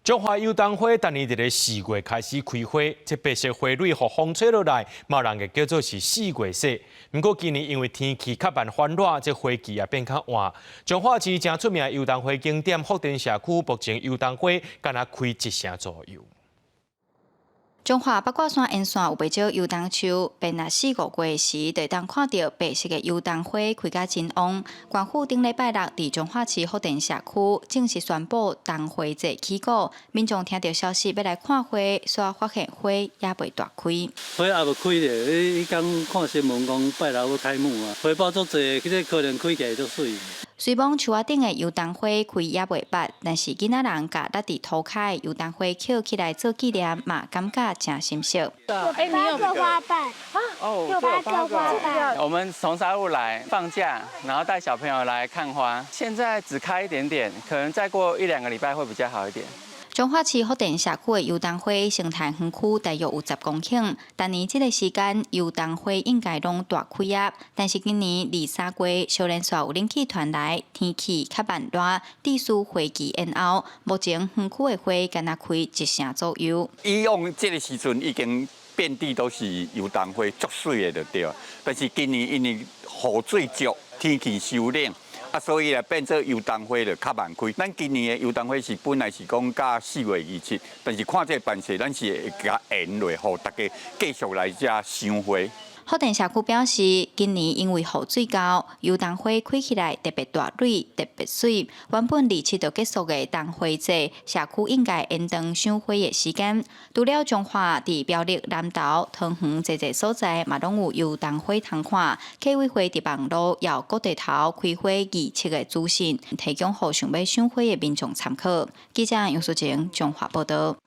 彰化油桐花逐年佇咧4月開始開花，這白色花蕊予風吹落來，嘛有人會叫做是四月雪。毋過今年因為天氣較慢轉熱，這花期也變較晚。彰化市誠出名油桐花景點福田社區，目前油桐花敢若開一成左右。彰化八卦山沿線有袂少油桐樹，便若四五月時，就會當看著白色的油桐花開甲真旺。縣府頂禮拜六佇彰化市福田社區正式宣布桐花節起鼓，民眾聽著消息欲來看花，煞發現花猶未大開。花猶未開咧，彼工看新聞講拜六欲開幕啊，花苞足濟，這個可能開起來足媠。雖罔樹仔頂的油桐花開猶未捌，但是囡仔人共落佇塗跤的油桐花抾起來做紀念，嘛感覺誠心惜。哎，你有八個花瓣啊？哦，有八個花瓣。我們從沙鹿來放假，然後帶小朋友來看花。現在只開一點點，可能再過一兩個禮拜會比較好一點。彰化市福田社區的油桐花生態園區大約有10公頃，逐年這個時間油桐花應該攏大開啊。但是今年二三月小連續有冷氣團來，天氣較慢熱，致使花期延後。目前園區的花敢若開一成左右。以往這個時陣已經遍地都是油桐花，足媠的就對。但是今年因為雨水足，天氣收冷。啊，所以咧變做油桐花就較慢開。咱今年的油桐花是本來是講到4月27，但是看這個辦勢，咱是會共延落，予大家繼續來遮賞花。福田社區表示，今年因為雨水夠，油桐花開起來特別大蕊，特別媠。原本27就結束的桐花節，社區應該延長賞花的時間。除了彰化，佇苗栗、南投、桃園濟濟所在，嘛攏有油桐花通看。客委會佇網路猶閣帶頭開花預測的資訊，提供予想欲賞花的民眾參考。記者楊淑晴彰化報導。